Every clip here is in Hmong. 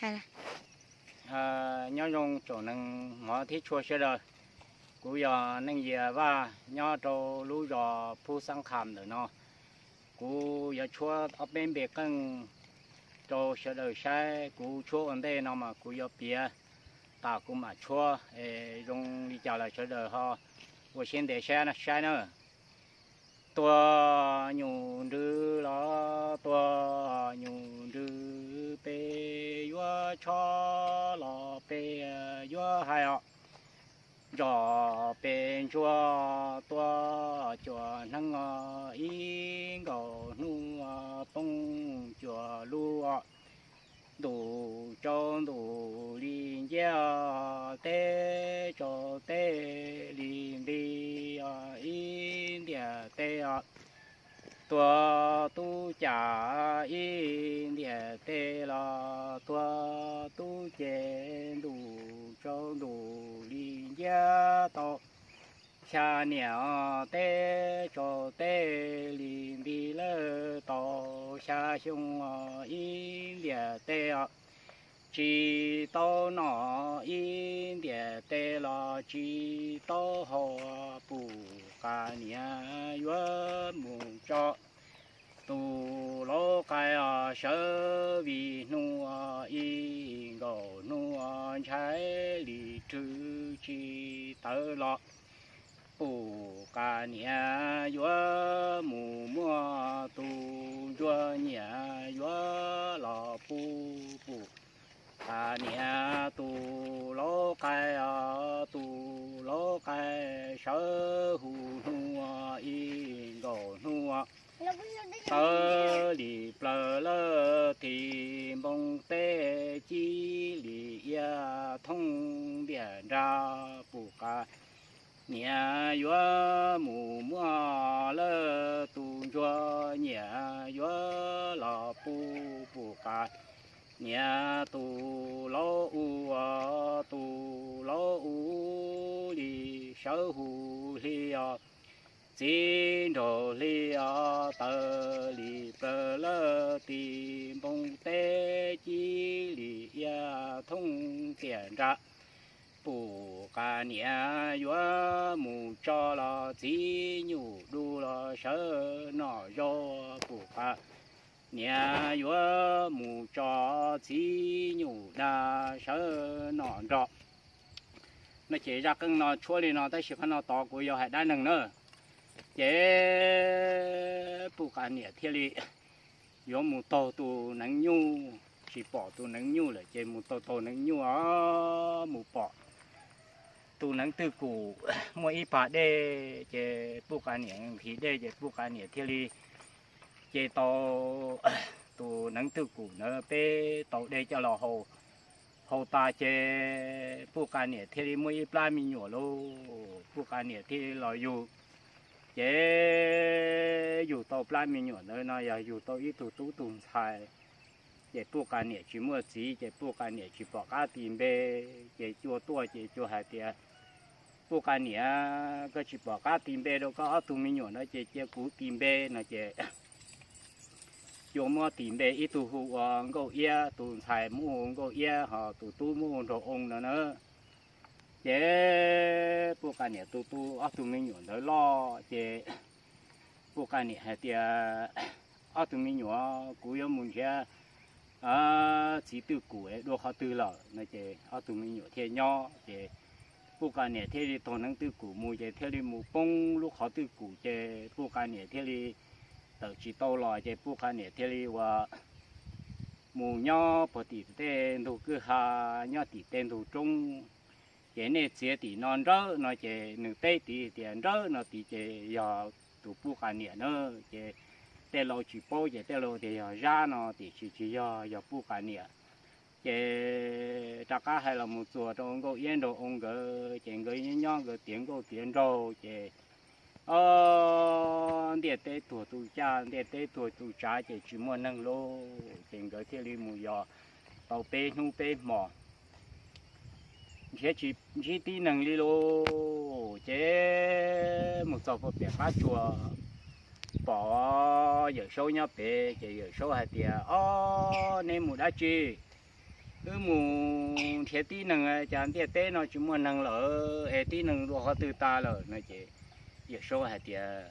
Nyob zoo tsoom neeg hmov thiab tshua sawv daws. Kuv yog Neej Yias Vaj nyob rau lub zos Phub Xab Qham ntawm no. Kuv yuav tshuab ob peb npe qeej rau sawv daws saib. Kuv tshuab ua ntej no mas kuv yuav piav tas kuv mam tshuab es zoo li cas los sawv daws ho ua siab ntev saib na. Tuag nyuj nrwg los tuag nyuj nrwg, peb yuav tsho los peb yuav hais os. Zos peb ntsuag tuaj cuaj hneev os, ib nkaus hnub poob cuaj lub os. Ntuj tsaus ntuj li nciab os, teb tsaus teb li nti os, ib ntiam teb os. Tuag tub cas ib ntiam teb los tuag tub ces, ntuj tsaus ntuj li nciab tau xya niam os, teb tsaus teb li nti lawm tau xya xyoo os, ib ntiam teb os. Tsis tau noj ib ntiam teb los tsis tau haus, pum qas niam yuav mus tso tus lau qai os, sawv vij hnub ib nkaus hnub ntshai li rhwv tsis tawv los, pum qas niam yuav mus muaj tus ntsuag nyiam yuav los pub, pum qas niam tus lau qai os, tus lau qai sawv hu hnub ib nkaus hnub tawv li plaws lawm, tis npoo teb cib li iab thoob ntiaj nrag, pum qas niam yuav mus muaj lawm, tus ntsuag nyiam yuav los pub, pum qas niam tus lau u, tus lau u li sawv hu hli os, txiv nraug hli os, tawv li plaws lawm, tis npoo teb cib li iab thoob tiam nrag, pum qas niam yuav mus tso los txiv nyuj du los sawv noj zaub, pum qas niam yuav mus tso txiv nyuj da sawv noj nrog. No ces zaj qeej no tshuab li no tab sis qhov no tod kuv yuav hais dab neeg na. Ces pum qas niam thiaj li yuav mus taug tus neev nyuj, tsis pom tus neev nyuj lawm ces mus taug taug neev nyuj os, mus pom tus neev twj kum muaj ib pas dej, ces pum qas niam nqhis dej ces pum qas niam thiaj li ces tau tus neev twj kum ntawd peb tau dej coj los haus. Haus tas ces pum qas niam thiaj li muaj ib plab me nyuam lauj, pum qas niam thiaj li los yug. Ces yug tau plab me nyuam ntawd no yog yug tau ib tug tub tug ntxhais. Ces pum qas niam tsis muaj txiv ces pum qas niam tsis pom qab tis npe. Ces cua tuaj ces cua hais tias, pum qas niam, koj tsis pom qab tis npe rau koj ob tug me nyuam no ces cia kuv tis npe no ces cua muab tis npe, ib tug hu ua Nkauj Iab, tus ntxhais muab hu Nkauj Iab, ho tus tub muab hu Nraug Oo no na. Ces pum qas niam tus tu ob tug me nyuam ntawd loj ces pum qas niam hais tias, ob tug me nyuam, kuv yuav mus nrhiav txiv twj kum dua qhov twg lawm no ces ob tug me nyuam thiaj nyob. Ces pum qas niam thiaj li taug neev twj kum mus ces thiaj li mus poob lub qhov twj kum ces pum qas niam thiaj li tawm tsis tau los ces pum qas niam thiaj li ua mus nyob puag tim tej ntug kwj ha, nyob tim tej ntug roob. Ces nej txiav tim no nrawb no ces nws teb tid tias nrawb no tid ces yog tus pum qas niam na. Ces tej laus tsis paub ces tej laus tias yog Zab no, tiam sis tsis yog, yog pum qas niam. Ces rov qab hais los mus txuas rau Nkauj Iab Nraug Oo nkawd ces nkawd nyob nyob nkawd tiav nkauj tiav nraug ces o, ntiaj teb tuag tus caj, ntiaj teb tuag tus tsav ces tsis muaj neeg lauj. Ces nkawd thiaj li mus yos tau peb hnub peb hmo, nrhiav tsis ntsib tib neeg li lauj. Ces mus txog puag pem qab tsua, pom Yawm Saub nyob pem ces Yawm Saub hais tias, ob, neb mus dab tsi? Wb mus nrhiav tib neeg, cas ntiaj teb no tsis muaj neeg lawm es tib neeg dua qhov twg tas lawm no ces Yawm Saub hais tias,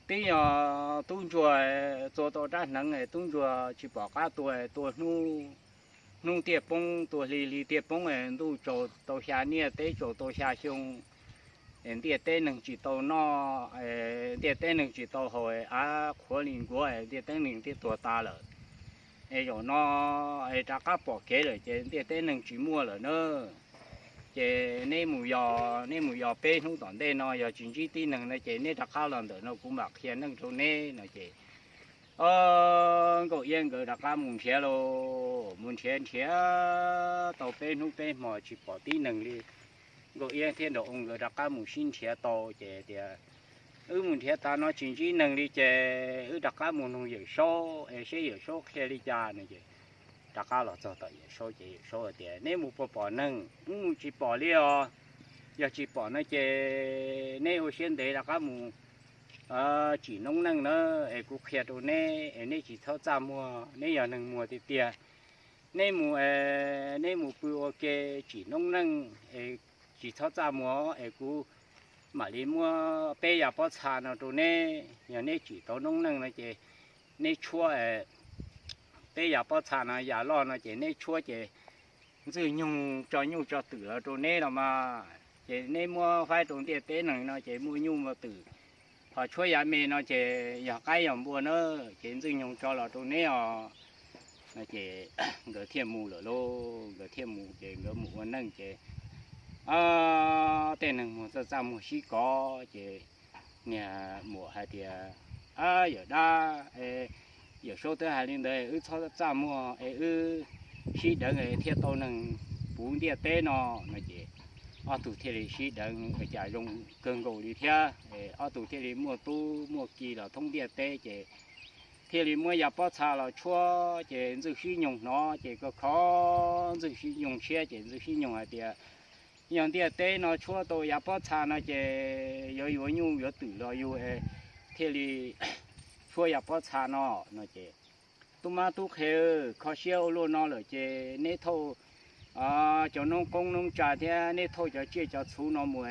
twb yog tub ntsuag txua tau rab hneev, tub ntsuag tsis pom qab tua, tua hnub tiaj poob, tua hli hli tiaj poob, ntuj tsaus tau xya niaj teb tsaus tau xya xyoo, ntiaj teb neeg tsis tau noj, ntiaj teb neeg tsis tau haus, av qhuav li nkuav, ntiaj teb neeg thiaj tuag tas lawm. Es zaum no rov qab pom kev lawm ces ntiaj teb neeg tsis muaj lawm na. Ces neb mus yos, neb mus yos peb hnub tom ntej no yog tsis ntsib tib neeg no ces neb rov qab los ntawm no kuv mam qhia neej rau neb no ces Nkauj Iab nkawd rov qab mus nrhiav lauj, mus nrhiav nrhiav tau peb hnub peb hmo tsis pom tib neeg li. Nkauj Iab thiab Nraug Oo nkawd rov qab mus sib nrhiav tau ces tias, wb mus nrhiav tas no tsis ntsib neeg li ces wb rov qab mus nug Yawm Saub es seb Yawm Saub qhia li cas no ces rov qab los txog tom Yawm Saub ces Yawm Saub tias, neb mus puas pom neeg? Wb mus tsis pom li os. Yog tsis pom no ces neb ua siab ntev rov qab mus tsim noob neej na, es kuv qhia rau neb es neb tsis txhob txaj muag, neb yog neeg muag tiag tiag. Neb mus, neb mus pw ua ke tsim noob neej es tsis txhob txaj muag es kuv mam li muab peb yav pob txha no rau neb. Yog neb tsim tau noob neej no ces neb tshuab peb yav pob txha no, yav loj no ces neb tshuab ces ntxwg nyoog tso nyuj tso twm los rau neb los mas, ces neb muab faib rau ntiaj teb neeg no ces muaj nyuj muaj twm. Ho tshuab yav me no ces yog qaib yog npua na, ces ntxwg nyoog tso los rau neb os. Ces nkawd thiaj mus lawm lauj, nkawd thiaj mus ces nkawd mus ua neej ces tej neeg muag txaj txaj muag sib kov ces niag muam hais tias, yawm dab, Yawm Saub twb hais li ntawd, wb txhob txaj muag es wb sib deev thiaj tau neeg puv ntiaj teb no no ces ob tug thiaj li sib deev cas zoo kawg nkaus li thiab. Ob tug thiaj li muaj tub muaj ki los thoob ntiaj teb ces thiaj li muab yav pob txha los tshuab ces ntxwg sib nyoog hnov ces kho kho ntxwg sib nyoog siab ces ntxwg sib nyoog hais tias, yog ntiaj teb no tshuab tau yav pob txha no ces yuav yuav nyuj yuav twm los yug thiaj li tshuab yav pob txha no no ces, tub mab tub qhe, kho siab ua luaj no lawm ces neb thauj cov noob qoob noob tsa thiab neb thauj cov tsiaj cov txhuv no mus,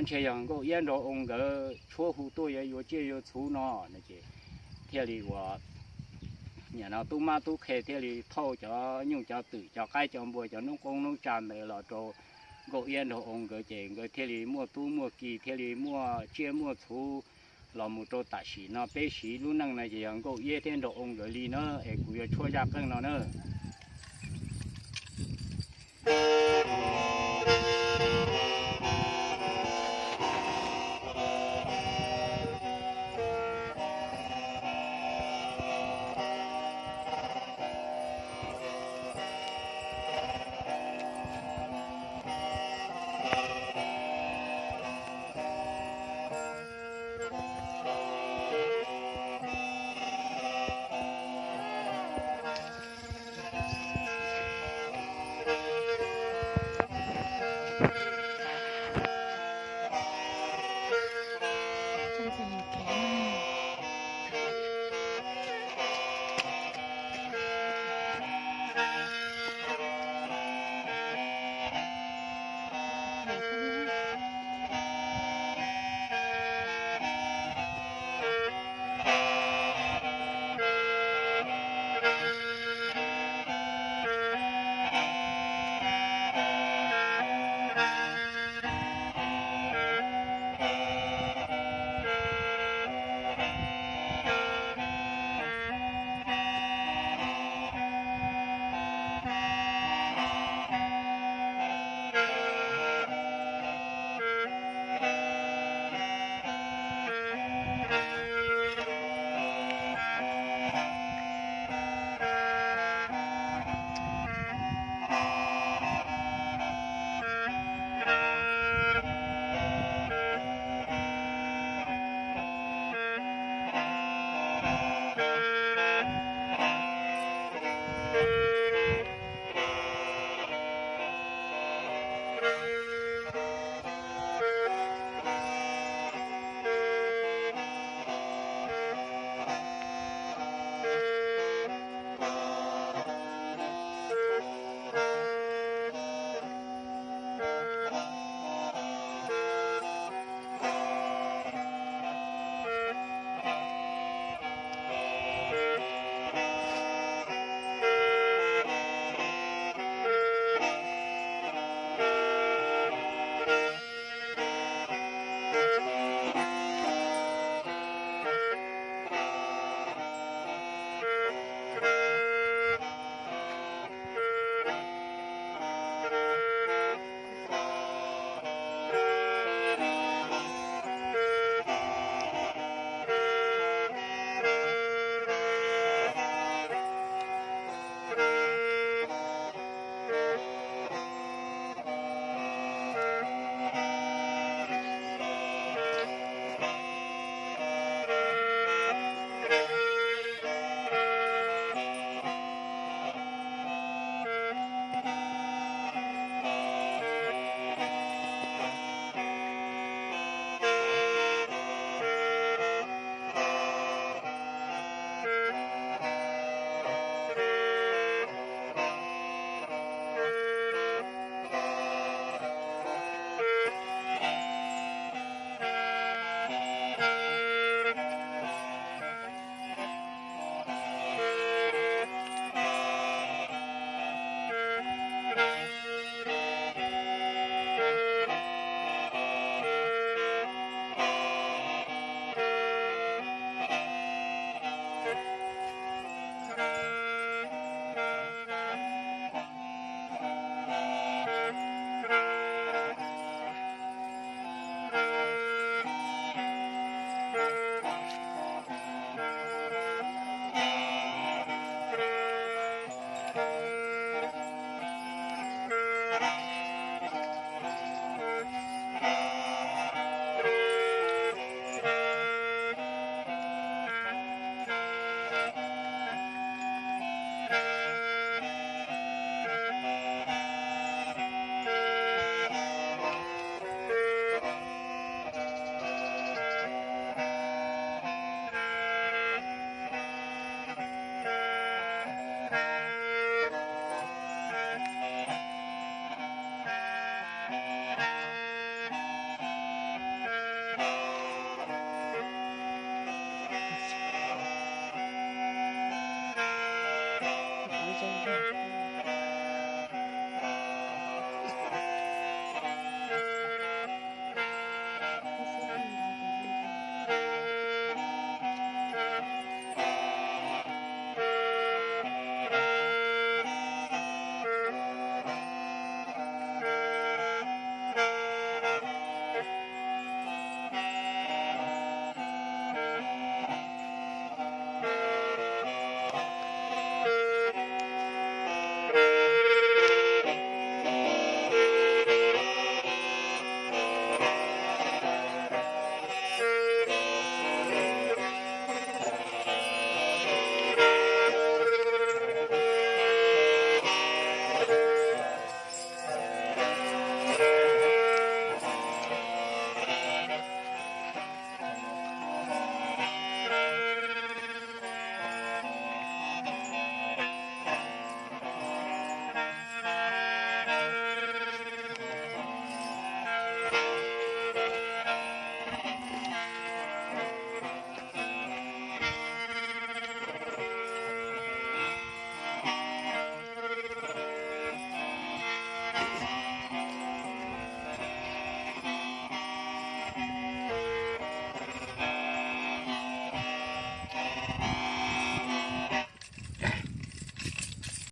ntshe yog Nkauj Iab Nraug Oo nkawd tshuab hu tuaj yuav yuav tsiaj yuav txhuv no no ces thiaj li ua, nim no tub mab tub qhe thiaj li thauj cov nyuj cov twm cov qaib cov npua cov noob qoob noob tsa ntawd los rau Nkauj Iab Nraug Oo nkawd ces nkawd thiaj li muaj tub muaj ki thiaj li muaj tsiaj muaj txhuv los mus rau tam sim no peb siv lub neej no ces yog Nkauj Iab thiab Nraug Oo nkawd li na. Es kuv yuav tshuab zaj qeej no na.